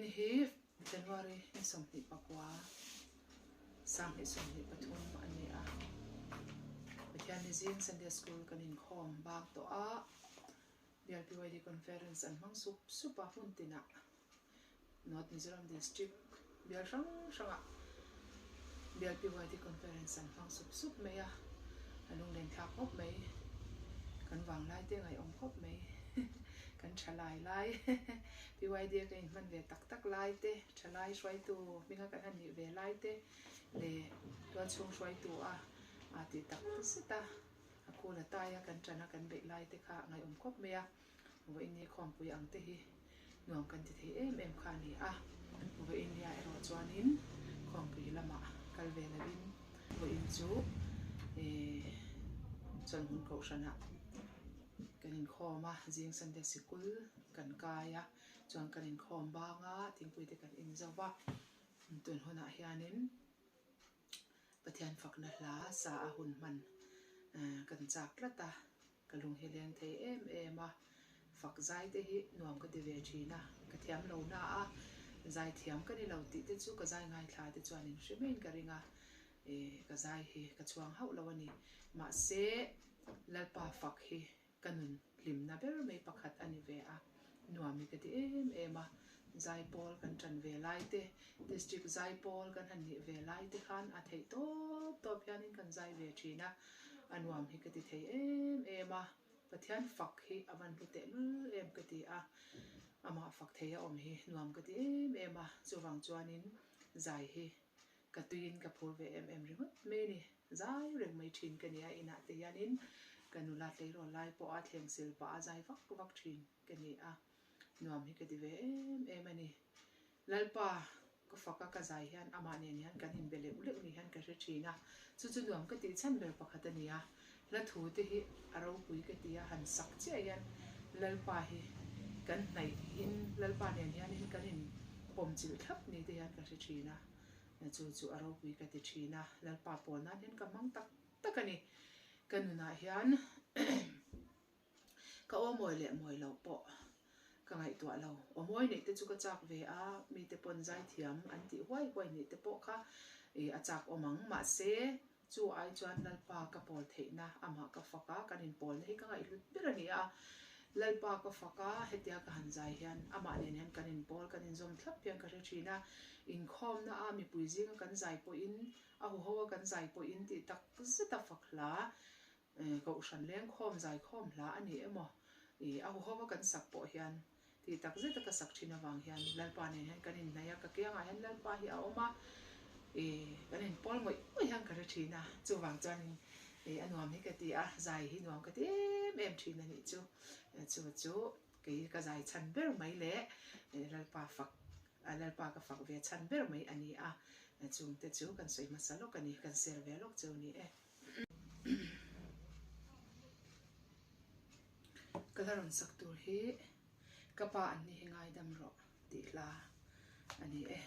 Vawiin hi January ni 24 2023 a ni a. Pathianni zing Sunday School kan inkhawm bak tawh a, BLPYD Conference an hmang sup sup a hmun tinah North Mizoram District bial hrang hrangah BLPYD Conference an hmang sup sup mai a, a lunglen thlak khawp mai. Kan vanglai te ngaihawm khawp mai. Kan tha lai lai PYD a ka inhman ve tak tak lai te, tha lai hruaitu hminga kan han nih ve lai te leh tualchhung hruaitu a aa tih tak zet a, a kul a tai a kan tan a kan beih lai te kha ngaihawm khawp mai a. Vawiin khawmpui ang te hi nuam kan ti thei em em kha a ni a, vawiin nia erawh chuanin khawmpui lamah kal ve lovin vawiin chu ihh chawlhmun kohhranah kan inkhawm a, zing Sunday sikul kan kai a, chuan kan inkhawm bang a, thingpui te kan in zo va, tun hunah hianin Pathian fakna hla sa a hun hman kan chak tlat a. Ka lung hi leng thei em em a, fak zai te hi nuam ka ti ve thin a, ka thiam lo na a, zai thiam ka ni lo tih te chu ka zai ngaithla te chuan in hre maiin ka ring a, eh ka zai hi ka chhuang hauh lo a ni. Mahse Lalpa fak hi ka nun hlimna ber mai pakhat a ni ve a, nuam hi ka ti em em a, zaipawl kan tan ve lai te, District zaipawl kan han nih ve lai te khan a theih tawp tawp hianin kan zai ve thin a, a nuam hi ka ti thei em em a, Pathian fak hi a van hlu tehlul em ka ti a, amah fak thei a awm hi nuam ka ti em em a, chuvang chuanin zai hi ka tuiin ka phur ve em em ringawt mai a ni, zai reng mai thin ka ni a, inah te hianin ka nula tleirawl lai pawha thleng sil pah a zai vak vak thin ka ni a, nuam hi ka ti ve em em a ni. Lalpa, ka fak a ka zai hian amah nen hian kan inbe leuh leuh ni hian ka hre thin a, chu chu nuam ka tih chhan ber pakhat a ni a, hla thu te hi a ropui ka ti a, han sak chiah hian Lalpa hi kan hnaih in Lalpa nen hianin kan in pawm chilh thlap ni te hian ka hre thin a, chu chu a ropui ka ti thin a, Lalpa pawl nan hian ka hmang tak tak a ni, ka nunah hian. Ka aw mawi leh mawi loh pawh ka ngaihtuah lo. Aw mawi neih te chu ka chak ve a, mite pawn zaithiam an tih huai huai nih te pawh kha ih a chak awm ang. Mahse, chu ai chuan Lalpa ka pawl theihna amah ka fak a, kan inpawlna hi ka ngaihhlut ber a ni a. Lalpa ka fak a, hetia ka han zai hian amah nen hian kan inpawl, kan inzawm thlap hian ka hre thin a. Inkhawmna a mipui zinga kan zai pawhin, a huho a kan zai pawhin tih tak zet a fak hla. Kohhran lengkhawm zaikhawm hla a ni emaw ih a huhova kan sak pawh hian tih tak zeta ka sak thin avang hian Lalpa nen hian kan inhnaih a, ka kiangah hian Lalpa hi a awm a, ih kan inpawl ngawih ngawih hian ka hre thin a, chuvang chuanin ih a nuam hi ka ti a, zai hi nuam ka ti em em thin a nih chu, chu chu kei ka zai chhan ber mai leh Lalpa fak Lalpa ka fak ve chhan ber mai a ni a, chungte chu kan sawi hmasa lawk a ni, kan ser ve lawk chu a ni e. Ka la rawn sak tur hi ka pa an ni hi ngaidam rawh tih hla a ni e.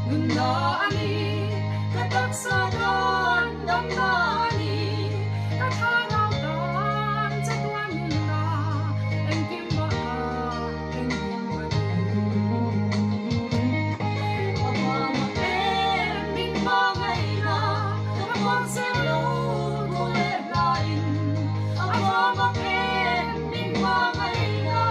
Nunna a ni, ka taksa tan damna a ni, ka thlarau tan chatuan nunna, engkim mah ka engkim a ni. A vang em min hma ngaihna, ka puang seng lo thu leh hlain, a vang em min hma ngaihna.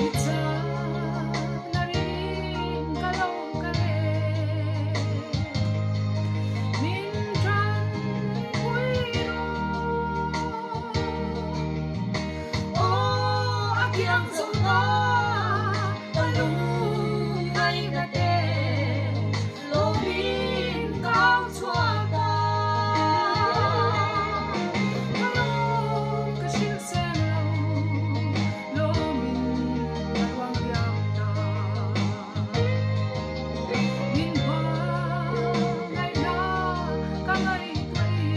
I chakna ringin ka lo kal e, min tanpui rawh. Aw a kiang zo ta, ka lung ngaihna te, lawmin ka au chhuak ta. Ka lawm ka hrilh seng lo, lawmin ka ruang riam ta. Min hmangaihna ka ngaihtuah i,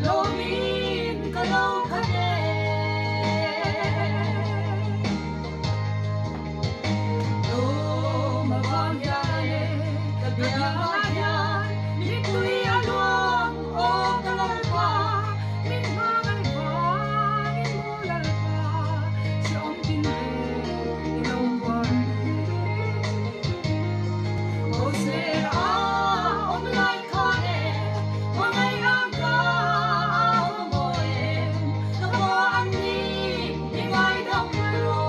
lawmin ka lo khat e. Lawm avang hian e, ka biangah hian mittui a luang aw ka Lalpa, min hmangaih vangin maw Lalpa, hrehawm tin reng i lo tuar ve. Rosler a awm lai khan e, hmangaih ang ka au mawi em, ka pa an ni i ngaidam rawh.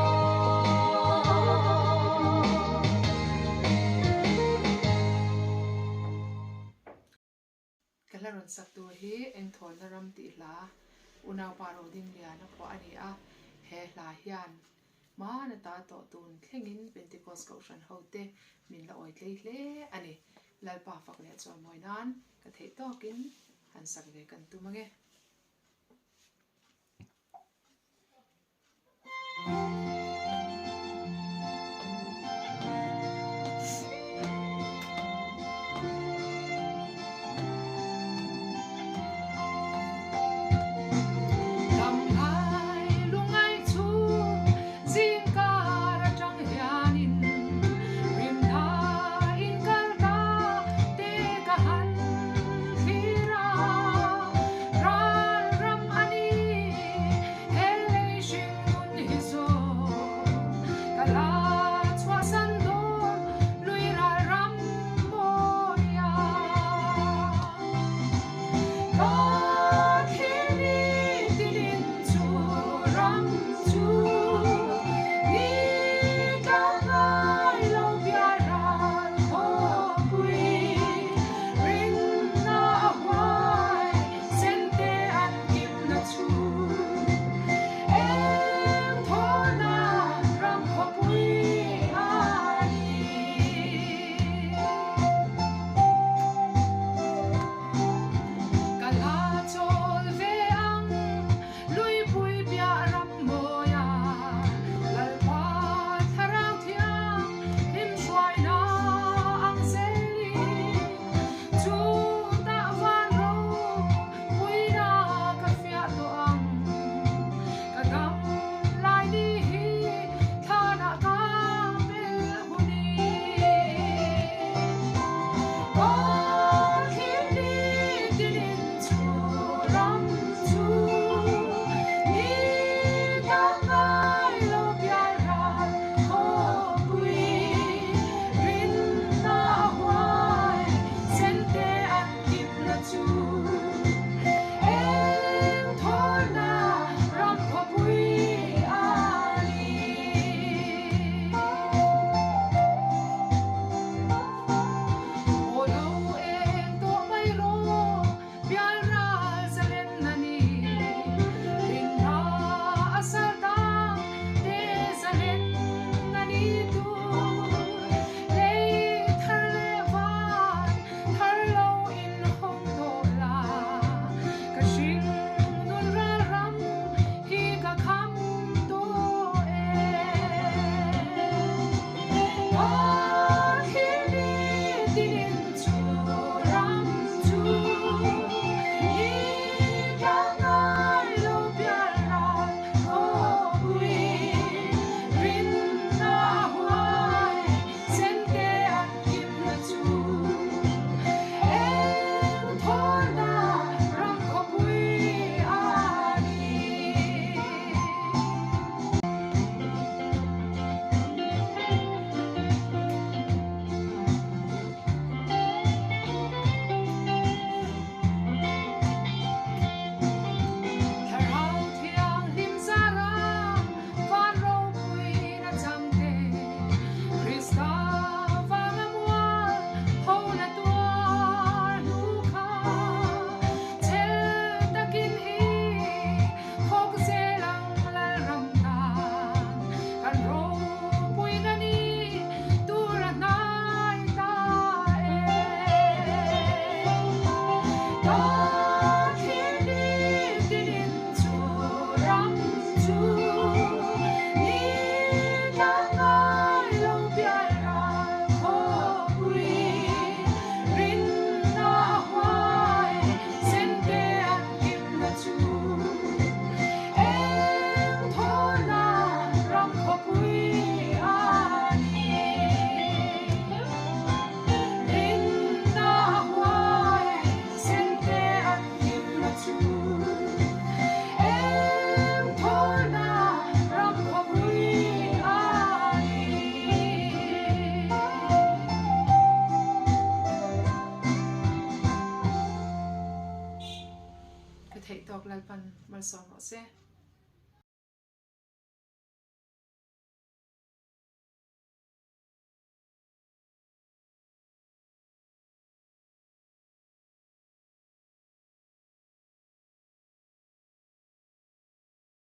Ka hla rawn sak tur hi Engthawlna ram tih hla Unaupa Rodingliana phuah a ni a, he hla hian hman ata tawh tun thlengin Pentecost Kohhran hote min la awi tlei hle a ni. Lalpa fak leh chuan mawi nan ka theih tawkin han sak ve kan tum ange.